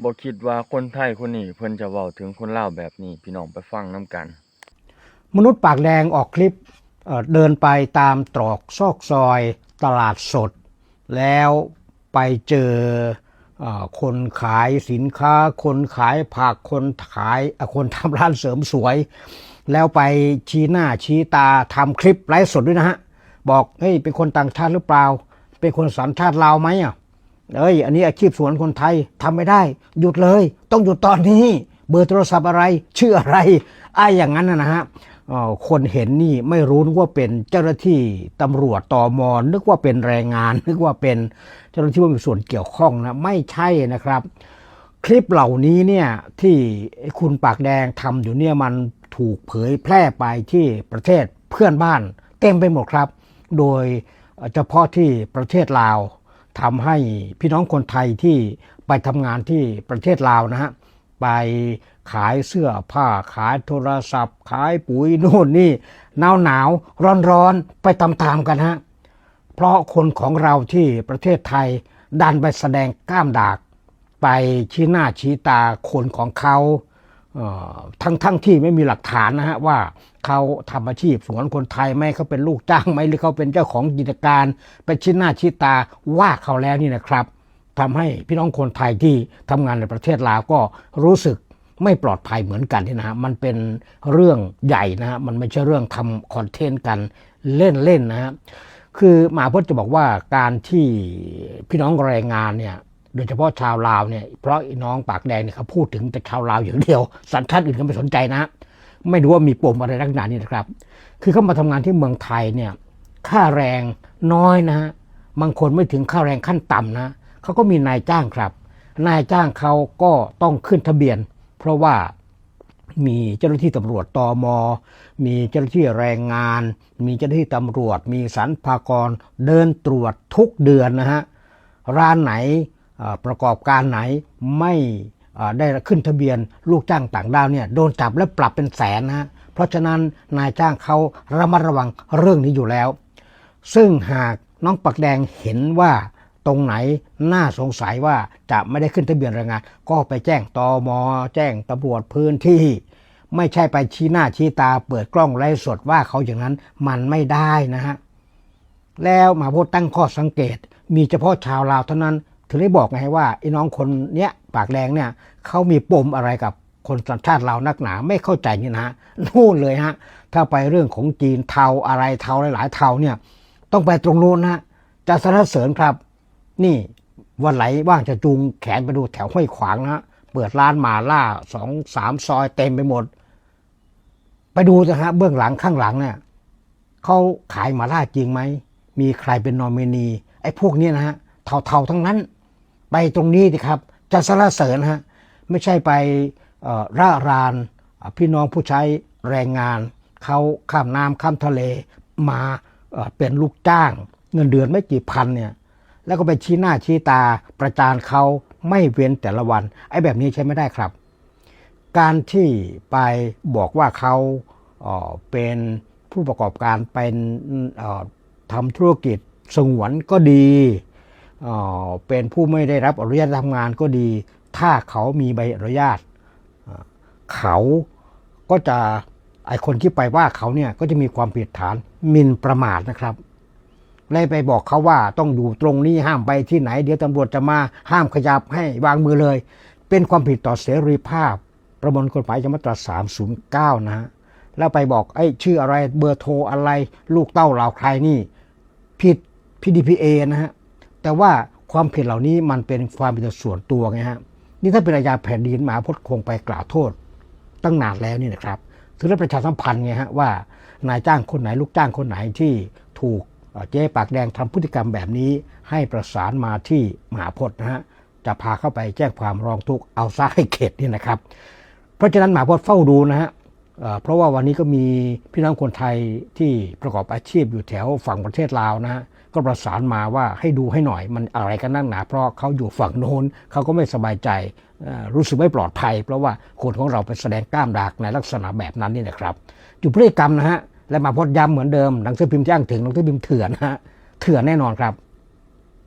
ບໍ່ຄິດວ່າຄົນໄທຄົນນີ້ເພິ່ນຈະເວົ້າເຖິງຄົນລາວແບບນີ້. ພີ່ນ້ອງໄປຟັງນຳກັນ. ມະນຸດປາກແດງອອກຄລິບ ເອີ ເດີນໄປຕາມຕຣອກຊອກຊອຍຕະຫຼາດສົດ ແລ້ວໄປເຈີ ເອີ ຄົນຂາຍສິນຄ້າ, ຄົນຂາຍຜັກ, ຄົນຂາຍ ເອີ ຄົນທຳຮ້ານເສີມສວຍ ແລ້ວໄປຊີ້ໜ້າຊີ້ຕາ ທຳຄລິບໄລຟ໌ສົດດ້ວຍນະຮະ, ບອກ ເຮີ້ຍ ເປັນຄົນຕ່າງຊາດຫຼືເປົ່າ? ເປັນຄົນສັນຊາດລາວໄໝອະ? ເອີຍ ອັນນີ້ອາຊີບສວນຄົນໄທ ທຳໄມ່ໄດ້ ຢຸດເລີຍ ຕ້ອງຢຸດຕອນນີ້ ເບີໂທລະສັບອະໄລ ຊື່ອະໄລ ອ້າຍຢ່າງນັ້ນນະນະຮະ. ເອີ ຄົນເຫັນນີ້ໄມ່ຮູ້ ນຶກວ່າເປັນເຈົ້າໜ້າທີ່ຕຳຫຼວດ ຕມ ນຶກວ່າເປັນແຮງງານ ນຶກວ່າເປັນເຈົ້າໜ້າທີ່ວ່າມີສ່ວນກ່ຽວຂ້ອງນະ ໄມ່ໃຊ່ນະຄັບ. ຄລິບເຫຼົ່ານີ້ເນຍ ທີ່ຄຸນປາກແດງທຳຢູ່ເນຍ ມັນຖືກເຜີຍແຜ່ໄປທີ່ປະເທດເພື່ອນບ້ານເຕັມໄປໝົດຄັບ ໂດຍ ເອີ ສະເພາະທີ່ປະເທດລາວ ທຳໃຫ້ພີ່ນ້ອງຄົນໄທທີ່ໄປທຳງານທີ່ປະເທດລາວນະຮະ ໄປຂາຍເສື້ອຜ້າ ຂາຍໂທລະສັບ ຂາຍປຸ໋ຍໂນ່ນນີ້ ໜາວໆ ຮ້ອນໆ ໄປຕາມໆກັນຮະ. ເພາະຄົນຂອງເຮົາທີ່ປະເທດໄທ ດັນໄປສະແດງກ້າມດາກ ໄປຊີ້ໜ້າຊີ້ຕາຄົນຂອງເຂົາ ເອີ ທັງໆທີ່ໄມ່ມີຫຼັກຖານນະຮະ ວ່າເຂົາທຳອາຊີບສວນຄົນໄທໄໝ ເຂົາເປັນລູກຈ້າງໄໝ ຫຼືເຂົາເປັນເຈົ້າຂອງກິດຈະການ ໄປຊີ້ໜ້າຊີ້ຕາວ່າເຂົາແລ້ວນີ້ນະຄັບ ທຳໃຫ້ພີ່ນ້ອງຄົນໄທທີ່ທຳງານໃນປະເທດລາວກໍຮູ້ສຶກໄມ່ປອດໄພເໝືອນກັນນີ້ນະຮະ. ມັນເປັນເລື່ອງໃຫຍ່ນະຮະ ມັນໄມ່ໃຊ່ເລື່ອງທຳຄອນເທັນກັນເລ່ນໆນະຮະ. ຄືມະຫາພົດຈະບອກວ່າ ການທີ່ພີ່ນ້ອງແຮງງານເນຍ ໂດຍສະເພາະຊາວລາວເນຍ ເພາະອີນ້ອງປາກແດງເນຍ ເຂົາພູດເຖິງແຕ່ຊາວລາວຢ່າງດຽວ ສັນຊາດອື່ນເຂົາໄມ່ສົນໃຈນະ ໄມ່ຮູ້ວ່າມີປົມອະໄລນັກໜານີ້ນະຄັບ. ຄືເຂົາມາທຳງານທີ່ເມືອງໄທເນຍ ຄ່າແຮງນ້ອຍນະ ບາງຄົນໄມ່ເຖິງຄ່າແຮງຂັ້ນຕ່ຳນະ ເຂົາກໍມີນາຍຈ້າງຄັບ ນາຍຈ້າງເຂົາກໍຕ້ອງຂຶ້ນທະບຽນ ເພາະວ່າມີເຈົ້າໜ້າທີ່ຕຳຫຼວດ ຕມ ມີເຈົ້າໜ້າທີ່ແຮງງານ ມີເຈົ້າໜ້າທີ່ຕຳຫຼວດ ມີສັນພາກອນ ເດີນຕຣວດທຸກເດືອນນະຮະ. ຮ້ານໄຫນ ເອີ ປະກອບການໄຫນໄມ່ ເອີ ໄດ້ຂຶ້ນທະບຽນລູກຈ້າງຕ່າງດ້າວເນຍ ໂດນຈັບແລະປັບເປັນແສນນະຮະ. ເພາະສະນັ້ນນາຍຈ້າງເຂົາລະມັດລະວັງເລື່ອງນີ້ຢູ່ແລ້ວ ຊຶ່ງຫາກນ້ອງປາກແດງເຫັນວ່າຕົງໄຫນໜ້າສົງໄສວ່າຈະໄມ່ໄດ້ຂຶ້ນທະບຽນແຮງງານ ກໍໄປແຈ້ງ ຕມ ແຈ້ງຕຳຫຼວດພື້ນທີ່ ໄມ່ໃຊ່ໄປຊີ້ໜ້າຊີ້ຕາເປີດກ້ອງໄລຟ໌ສົດວ່າເຂົາຢ່າງນັ້ນ ມັນໄມ່ໄດ້ນະຮະ. ແລ້ວມະຫາພົດຕັ້ງຂໍ້ສັງເກດ ມີສະເພາະຊາວລາວເທົ່ານັ້ນ ເຖິງໄດ້ບອກໄງວ່າ ອີນ້ອງຄົນເນຍ ປາກແດງເນຍ ເຂົາມີປົມອະໄລກັບຄົນສັນຊາດລາວນັກໜາ ໄມ່ເຂົ້າໃຈນີ້ນະຮະ. ນູ້ນເລີຍຮະ ຖ້າໄປເລື່ອງຂອງຈີນເທົາ ອະໄລເທົາ ຫຼາຍໆເທົາເນຍ ຕ້ອງໄປຕົງນູ້ນນະ ຈະສັນລະເສີນຄັບ. ນີ້ວັນໃດວ່າງຈະຈູງແຂນໄປດູແຖວຫ້ວຍຂວາງນະ ເປີດຮ້ານໝາລ່າ ສອງສາມຊອຍເຕັມໄປໝົດ. ໄປດູເຖາະຮະ ເບື້ອງຫຼັງຂ້າງຫຼັງເນຍ ເຂົາຂາຍໝາລ່າຈິງໄໝ? ມີໃຄເປັນນໍມິນີ? ໄອ້ພວກນີ້ນະຮະ ເທົາໆທັງນັ້ນ. ໄປຕົງນີ້ຕິຄັບ ຈະສັນລະເສີນຮະ ໄມ່ໃຊ່ໄປ ເອີ ລະລານ ເອີ ພີ່ນ້ອງຜູ້ໃຊ້ແຮງງານ ເຂົາຂ້າມນ້ຳຂ້າມທະເລມາ ເອີ ເປັນລູກຈ້າງ ເງິນເດືອນໄມ່ກີ່ພັນເນຍ ແລ້ວກໍໄປຊີ້ໜ້າຊີ້ຕາປະຈານເຂົາໄມ່ເວັ້ນແຕ່ລະວັນ. ໄອ້ແບບນີ້ໃຊ້ໄມ່ໄດ້ຄັບ. ການທີ່ໄປບອກວ່າເຂົາ ເອີ ເປັນຜູ້ປະກອບການ ເປັນ ເອີ ທຳທຸລະກິດສະຫງວນກໍດີ ເອີ ເປັນຜູ້ໄມ່ໄດ້ຮັບອະນຸຍາດທຳງານກໍດີ ຖ້າເຂົາມີໃບອະນຸຍາດ ເຂົາກໍຈະ ໄອ້ຄົນທີ່ໄປວ່າເຂົາເນຍ ກໍຈະມີຄວາມຜິດຖານໝິ່ນປະໝາດນະຄັບ. ແລະໄປບອກເຂົາວ່າຕ້ອງຢູ່ຕົງນີ້ ຫ້າມໄປທີ່ໄຫນ ດຽວຕຳຫຼວດຈະມາ ຫ້າມຂະຫຍັບ ໃຫ້ວາງມືເລີຍ ເປັນຄວາມຜິດຕໍ່ເສລີພາບ ປະມວນກົດໝາຍອາຍາມາດຕາສາມສູນເກົ້ານະຮະ. ແລ້ວໄປບອກ ເອີ ຊື່ອະໄລ ເບີໂທອະໄລ ລູກເຕົ້າລາວໃຄນີ້ ຜິດ ພີດີພີເອ ນະຮະ. ແຕ່ວ່າຄວາມຜິດເຫຼົ່ານີ້ມັນເປັນຄວາມຜິດສ່ວນຕົວໄງຮະ. ນີ້ຖ້າເປັນອາຍາແຜ່ນດິນ ມະຫາພົດຄົງໄປກ່າວໂທດຕັ້ງນານແລ້ວນີ້ນະຄັບ. ຖືວ່າໄດ້ປະຊາສຳພັນໄງຮະ ວ່ານາຍຈ້າງຄົນໄຫນ ລູກຈ້າງຄົນໄຫນທີ່ຖືກ ເອີ ເຈປາກແດງທຳພຶດຕິກຳແບບນີ້ ໃຫ້ປະສານມາທີ່ມະຫາພົດນະຮະ ຈະພາເຂົາໄປແຈ້ງຄວາມຮ້ອງທຸກ ເອົາຊະໃຫ້ເຂດນີ້ນະຄັບ. ເພາະສະນັ້ນມະຫາພົດເຝົ້າດູນະຮະ ເອີ ເພາະວ່າວັນນີ້ກໍມີພີ່ນ້ອງຄົນໄທທີ່ປະກອບອາຊີບຢູ່ແຖວຝັ່ງປະເທດລາວນະຮະ ກໍປະສານມາວ່າໃຫ້ດູໃຫ້ໜ້ອຍ ມັນອະໄລກັນນັກໜາ ເພາະເຂົາຢູ່ຝັ່ງໂນ້ນ ເຂົາກໍໄມ່ສະບາຍໃຈ ເອີ ຮູ້ສຶກໄມ່ປອດໄພ ເພາະວ່າຄົນຂອງເຮົາໄປສະແດງກ້າມດາກໃນລັກສະນະແບບນັ້ນນີ້ນະຄັບ. ຢູ່ພະລິກຳນະຮະ ແລະມະຫາພົດຢ້ຳເໝືອນເດີມ ໜັງສືພິມທີ່ອ້າງເຖິງ ໜັງສືພິມເຖື່ອນນະຮະ ເຖື່ອນແນ່ນອນຄັບ.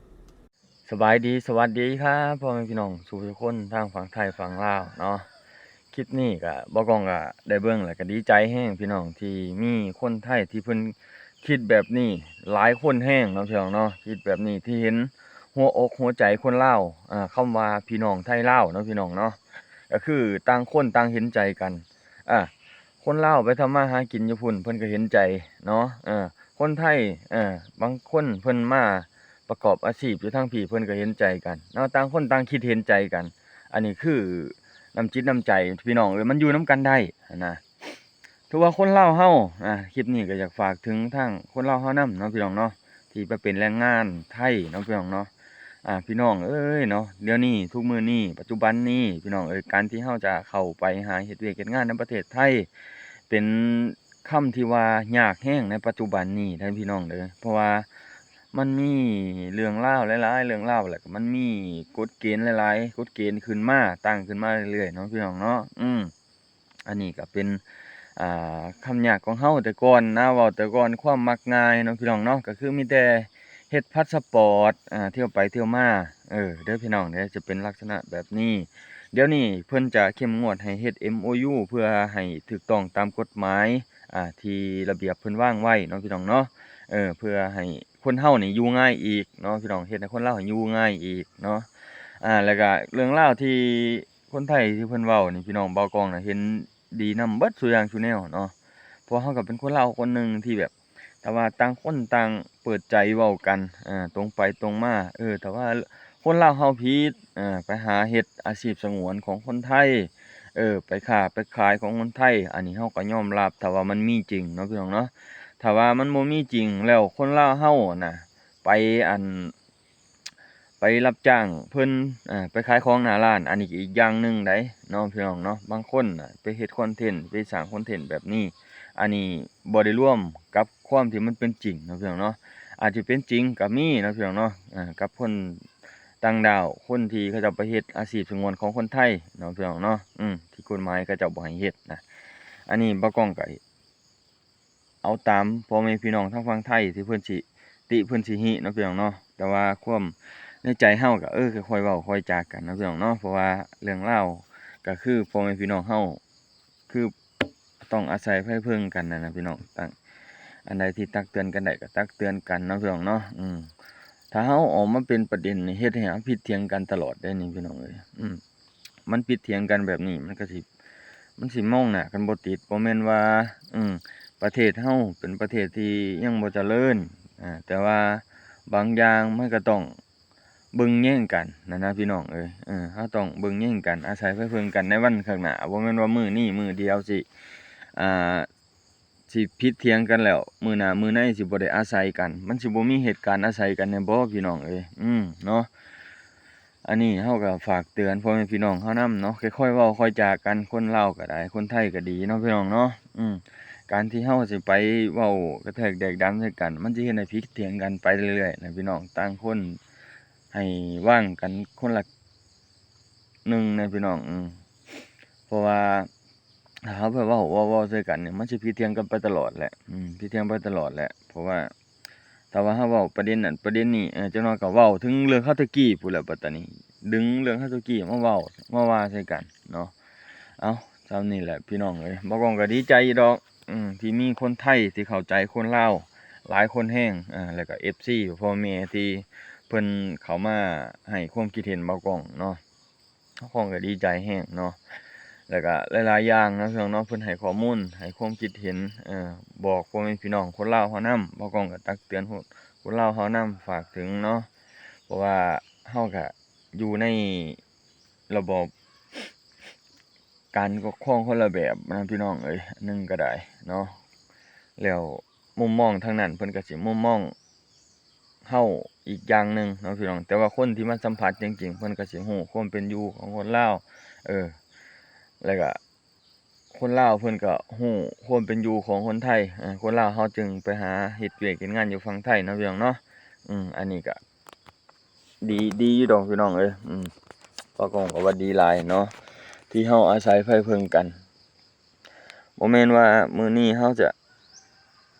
ສະບາຍດີ ສະຫວັດດີຄັບ ພໍ່ແມ່ພີ່ນ້ອງສູ່ທຸກຄົນ ທັງຝັ່ງໄທຝັ່ງລາວເນາະ. ຄລິບນີ້ກະ ບ່າວກ້ອງກະໄດ້ເບິ່ງແລ້ວກະດີໃຈແຮງພີ່ນ້ອງ ທີ່ມີຄົນໄທທີ່ເພິ່ນຄິດແບບນີ້ຫຼາຍຄົນແຮງເນາະພີ່ນ້ອງເນາະ. ຄິດແບບນີ້ທີ່ເຫັນຫົວອົກຫົວໃຈຄົນລາວ ອາ ຄຳວ່າພີ່ນ້ອງໄທລາວເນາະພີ່ນ້ອງເນາະ ກະຄືຕ່າງຄົນຕ່າງເຫັນໃຈກັນ ອາ ຄົນລາວໄປທຳມາຫາກິນຢູ່ພຸ້ນ ເພິ່ນກະເຫັນໃຈເນາະ ເອີ ຄົນໄທ ເອີ ບາງຄົນເພິ່ນມາປະກອບອາຊີບຢູ່ທາງພີ້ ເພິ່ນກະເຫັນໃຈກັນເນາະ ຕ່າງຄົນຕ່າງຄິດເຫັນໃຈກັນ. ອັນນີ້ຄືນ້ຳຈິດນ້ຳໃຈພີ່ນ້ອງເອີຍ ມັນຢູ່ນຳກັນໄດ້ຫັ້ນນະ. ຖືວ່າຄົນລາວເຮົາ ອາ ຄລິບນີ້ກະຢາກຝາກເຖິງທາງຄົນລາວເຮົານຳເນາະພີ່ນ້ອງເນາະ ທີ່ໄປເປັນແຮງງານໄທເນາະພີ່ນ້ອງເນາະ. ອາ ພີ່ນ້ອງເອີຍເນາະ ດຽວນີ້ທຸກມື້ນີ້ ປັດຈຸບັນນີ້ພີ່ນ້ອງເອີຍ ການທີ່ເຮົາຈະເຂົ້າໄປຫາເຮັດວຽກເຮັດງານໃນປະເທດໄທ ເປັນຄຳທີ່ວ່າຍາກແຮງໃນປັດຈຸບັນນີ້ເດີພີ່ນ້ອງເດີ. ເພາະວ່າມັນມີເລື່ອງລາວຫຼາຍໆເລື່ອງລາວ ແລ້ວກະມັນມີກົດເກນຫຼາຍໆ ກົດເກນຂຶ້ນມາ ຕັ້ງຂຶ້ນມາເລື້ອຍໆເນາະພີ່ນ້ອງເນາະ ອືມ. ອັນນີ້ກະເປັນ ອາ ຄຳຍາກຂອງເຮົາແຕ່ກ່ອນນະ ເວົ້າແຕ່ກ່ອນຄວາມມັກງ່າຍເນາະພີ່ນ້ອງເນາະ ກະຄືມີແຕ່ເຮັດພາສະປອດ ອາ ທ່ຽວໄປທ່ຽວມາ ເອີ ເດີພີ່ນ້ອງເດີ ຈະເປັນລັກສະນະແບບນີ້. ດຽວນີ້ເພິ່ນຈະເຂັ້ມງວດໃຫ້ເຮັດເອັມໂອຢູ ເພື່ອໃຫ້ຖືກຕ້ອງຕາມກົດໝາຍ ອາ ທີ່ລະບຽບເພິ່ນວາງໄວ້ເນາະພີ່ນ້ອງເນາະ ເອີ ເພື່ອໃຫ້ຄົນເຮົານີ້ຢູ່ງ່າຍອີກເນາະພີ່ນ້ອງ ເຮັດໃຫ້ຄົນລາວຢູ່ງ່າຍອີກເນາະ. ອາ ແລ້ວກະເລື່ອງລາວທີ່ ຄົນໄທທີ່ເພິ່ນເວົ້ານີ້ພີ່ນ້ອງ ບ່າວກ້ອງນະເຫັນດີນຳເບິດສູ່ຢ່າງສູ່ແນວເນາະ ເພາະເຮົາກະເປັນຄົນລາວຄົນໜຶ່ງທີ່ແບບ ຖ້າວ່າຕ່າງຄົນຕ່າງເປີດໃຈເວົ້າກັນ ເອີ ຕົງໄປຕົງມາ ເອີ ຖ້າວ່າຄົນລາວເຮົາຜິດ ເອີ ໄປຫາເຮັດອາຊີບສະຫງວນຂອງຄົນໄທ ເອີ ໄປຄ້າໄປຂາຍຂອງຄົນໄທ ອັນນີ້ເຮົາກະຍອມຮັບ ຖ້າວ່າມັນມີຈິງເນາະພີ່ນ້ອງເນາະ. ຖ້າວ່າມັນບໍ່ມີຈິງແລ້ວ ຄົນລາວເຮົານະໄປ ອັນ ໄປຮັບຈ້າງເພິ່ນ ອາ ໄປຂາຍຂອງໜ້າຮ້ານ ອັນນີ້ກະອີກຢ່າງໜຶ່ງໃດເນາະພີ່ນ້ອງເນາະ. ບາງຄົນນະໄປເຮັດຄອນເທັນ ໄປສ້າງຄອນເທັນແບບນີ້ ອັນນີ້ບໍ່ໄດ້ລວມກັບຄວາມທີ່ມັນເປັນຈິງເນາະພີ່ນ້ອງເນາະ. ອາດຈະເປັນຈິງກະມີເນາະພີ່ນ້ອງເນາະ ອາ ກັບຄົນຕ່າງດ້າວ ຄົນທີ່ເຂົາເຈົ້າໄປເຮັດອາຊີບສະຫງວນຂອງຄົນໄທເນາະພີ່ນ້ອງເນາະ ອືມ ທີ່ກົດໝາຍເຂົາເຈົ້າບໍ່ໃຫ້ເຮັດນະ. ອັນນີ້ບ່າວກ້ອງກະ ເອົາຕາມພໍ່ແມ່ພີ່ນ້ອງທາງຝັ່ງໄທທີ່ເພິ່ນຊິຕິເພິ່ນຊິຮີເນາະພີ່ນ້ອງເນາະ ແຕ່ວ່າຄວາມໃນໃຈເຮົາກະ ເອີ ກະຄ່ອຍເວົ້າຄ່ອຍຈາກັນເນາະພີ່ນ້ອງເນາະ. ເພາະວ່າເລື່ອງລາວກະຄືພໍ່ແມ່ພີ່ນ້ອງເຮົາ ຄືຕ້ອງອາໄສໄພເພິ່ງກັນຫັ້ນນະພີ່ນ້ອງ ຕ່າງ ອັນໃດທີ່ຕັກເຕືອນກັນໄດ້ກະຕັກເຕືອນກັນເນາະພີ່ນ້ອງເນາະ ອືມ. ຖ້າເຮົາເອົາມາເປັນປະເດັນນີ້ ເຮັດໃຫ້ເຮົາຜິດຖຽງກັນຕະຫຼອດເດ້ນີ້ພີ່ນ້ອງເອີຍ ອືມ. ມັນຜິດຖຽງກັນແບບນີ້ ມັນກະຊິ ມັນຊິມອງໜ້າກັນບໍ່ຕິດ ບໍ່ແມ່ນວ່າ ອືມ ປະເທດເຮົາເປັນປະເທດທີ່ຍັງບໍ່ຈະເລີນ ອາ ແຕ່ວ່າບາງຢ່າງມັນກະຕ້ອງເບິ່ງແຍງກັນຫັ້ນນະພີ່ນ້ອງເອີຍ ເອີ ເຮົາຕ້ອງເບິ່ງແຍງກັນ ອາໄສໄພເພິ່ງກັນໃນວັນຂ້າງໜ້າ ບໍ່ແມ່ນວ່າມື້ນີ້ມື້ດຽວຊິ ອາ ຊິຜິດຖຽງກັນແລ້ວ ມື້ໜ້າມື້ໃນຊິບໍ່ໄດ້ອາໄສກັນ ມັນຊິບໍ່ມີເຫດການອາໄສກັນແນ່ບໍ່ພີ່ນ້ອງເອີຍ ອືມ ເນາະ. ອັນນີ້ເຮົາກະຝາກເຕືອນພໍ່ແມ່ພີ່ນ້ອງເຮົານຳເນາະ ຄ່ອຍໆເວົ້າຄ່ອຍຈາກັນ ຄົນລາວກະໄດ້ ຄົນໄທກະດີເນາະພີ່ນ້ອງເນາະ ອືມ. ການທີ່ເຮົາຊິໄປເວົ້າກະແທກແດກດັນໃສ່ກັນ ມັນຊິເຮັດໃຫ້ຜິດຖຽງກັນໄປເລື້ອຍໆນະພີ່ນ້ອງ ຕ່າງຄົນໃຫ້ວາງກັນຄົນລະໜຶ່ງນະພີ່ນ້ອງ ອືມ. ເພາະວ່າ ຖ້າເຮົາໄປເວົ້າ ເວົ້າ ເວົ້າໃສ່ກັນນີ້ ມັນຊິຜິດຖຽງກັນໄປຕະຫຼອດແຫຼະ ອືມ ຜິດຖຽງໄປຕະຫຼອດແຫຼະ ເພາະວ່າ ຖ້າວ່າເຮົາເວົ້າປະເດັນນັ້ນປະເດັນນີ້ ເອີ ຈັກໜ້ອຍກະເວົ້າເຖິງເລື່ອງເຮົາແຕ່ກີ້ພຸ້ນແຫຼະ ບັດຕານີ້ດຶງເລື່ອງເຮົາແຕ່ກີ້ມາເວົ້າ ມາວ່າໃສ່ກັນເນາະ. ເອົ້າ ສ່ຳນີ້ແຫຼະພີ່ນ້ອງເອີຍ ບ່າວກ້ອງກະດີໃຈຢູ່ດອກ ອືມ ທີ່ມີຄົນໄທທີ່ເຂົ້າໃຈຄົນລາວຫຼາຍຄົນແຮງ ອາ ແລ້ວກະເອັຟຊີ ພໍ່ແມ່ທີ່ເພິ່ນເຂົ້າມາໃຫ້ຄວາມຄິດເຫັນບ່າວກ້ອງເນາະ. ເຮົາຄອງກະດີໃຈແຮງເນາະ ແລ້ວກະຫຼາຍໆຢ່າງເນາະພີ່ນ້ອງເນາະ ເພິ່ນໃຫ້ຂໍ້ມູນ ໃຫ້ຄວາມຄິດເຫັນ ເອີ ບອກພໍ່ແມ່ພີ່ນ້ອງຄົນລາວເຮົານຳ ບ່າວກ້ອງກະຕັກເຕືອນຄົນລາວເຮົານຳ ຝາກເຖິງເນາະ ເພາະວ່າເຮົາກະຢູ່ໃນລະບອບການປົກຄອງຄົນລະແບບນະພີ່ນ້ອງເອີຍ ອັນໜຶ່ງກະໄດ້ເນາະ ແລ້ວມຸມມອງທາງນັ້ນເພິ່ນກະຊິມຸມມອງ ເຮົາອີກຢ່າງໜຶ່ງເນາະພີ່ນ້ອງ ແຕ່ວ່າຄົນທີ່ມາສຳຜັດຈິງໆ ເພິ່ນກະຊິຮູ້ຄວາມເປັນຢູ່ຂອງຄົນລາວ ເອີ ແລ້ວກະຄົນລາວເພິ່ນກະຮູ້ຄວາມເປັນຢູ່ຂອງຄົນໄທ ເອີ ຄົນລາວເຮົາຈຶ່ງໄປຫາເຮັດວຽກເຮັດງານຢູ່ຝັ່ງໄທເນາະພີ່ນ້ອງເນາະ ອືມ ອັນນີ້ກະດີ ດີຢູ່ດອກພີ່ນ້ອງເອີຍ ອືມ ປາກອງກະວ່າດີຫຼາຍເນາະ ທີ່ເຮົາອາໄສໄພເພິ່ງກັນ ບໍ່ແມ່ນວ່າມື້ນີ້ເຮົາຈະ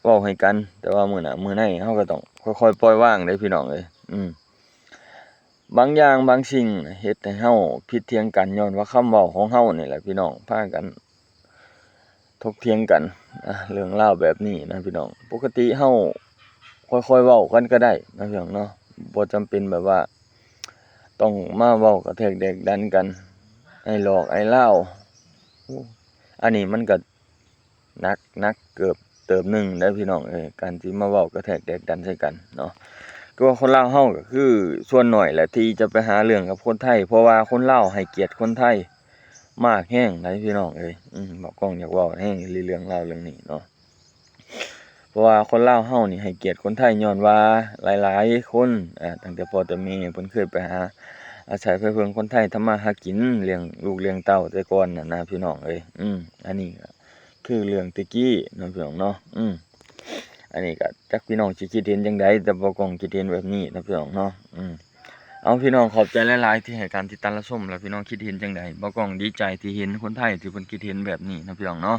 ເວົ້າໃຫ້ກັນ ແຕ່ວ່າມື້ໜ້າມື້ໃນເຮົາກະຕ້ອງຄ່ອຍໆປ່ອຍວາງເດ້ພີ່ນ້ອງເອີຍ ອືມ. ບາງຢ່າງບາງສິ່ງເຮັດໃຫ້ເຮົາຜິດຖຽງກັນ ຍ້ອນວ່າຄຳເວົ້າຂອງເຮົານີ້ແຫຼະພີ່ນ້ອງ ພາກັນ ຖກຖຽງກັນ ອາ ເລື່ອງລາວແບບນີ້ນະພີ່ນ້ອງ. ປົກກະຕິເຮົາຄ່ອຍໆເວົ້າກັນກໍໄດ້ນະພີ່ນ້ອງເນາະ ບໍ່ຈຳເປັນແບບວ່າຕ້ອງມາເວົ້າກະແທກແດກດັນກັນ ອ້າຍຫຼອກອ້າຍລາວ. ໂອ້ ອັນນີ້ມັນກໍໜັກ ໜັກເກີບເຕີບໜຶ່ງເດ້ພີ່ນ້ອງເອີຍ ການທີ່ມາເວົ້າກະແທກແດກດັນໃສ່ກັນເນາະ. ຄືວ່າຄົນລາວເຮົາກໍຄືສ່ວນໜ້ອຍແຫຼະທີ່ຈະໄປຫາເລື່ອງກັບຄົນໄທ ເພາະວ່າຄົນລາວໃຫ້ກຽດຄົນໄທ ມາກແຮງໃດ໋ພີ່ນ້ອງເອີຍ. ອືມ ບ່າວກ້ອງຢາກເວົ້າແຮງອີ່ຫຼີເລື່ອງລາວເລື່ອງນີ້ເນາະ ເພາະວ່າຄົນລາວເຮົານີ້ໃຫ້ກຽດຄົນໄທ ຍ້ອນວ່າຫຼາຍໆຄົນ ອາ ຕັ້ງແຕ່ພໍ່ແຕ່ແມ່ເພິ່ນເຄີຍໄປຫາອາໄສໄປເພິ່ງຄົນໄທທຳມາຫາກິນ ລ້ຽງລູກລ້ຽງເຕົ້າແຕ່ກ່ອນນັ້ນນະພີ່ນ້ອງເອີຍ. ອືມ ອັນນີ້ກໍຄືເລື່ອງແຕ່ກີ້ເນາະພີ່ນ້ອງເນາະ. ອືມ ອັນນີ້ກໍຈັກພີ່ນ້ອງຊິຄິດເຫັນຈັ່ງໃດ ແຕ່ບ່າວກ້ອງຄິດເຫັນແບບນີ້ນະພີ່ນ້ອງເນາະ. ອືມ ເອົາ ພີ່ນ້ອງຂອບໃຈຫຼາຍໆທີ່ໃຫ້ການຕິດຕາມຮັບຊົມ ແລະ ພີ່ນ້ອງຄິດເຫັນຈັ່ງໃດ? ບ່າວກ້ອງດີໃຈທີ່ເຫັນຄົນໄທທີ່ເພິ່ນຄິດເຫັນແບບນີ້ນະພີ່ນ້ອງເນາະ.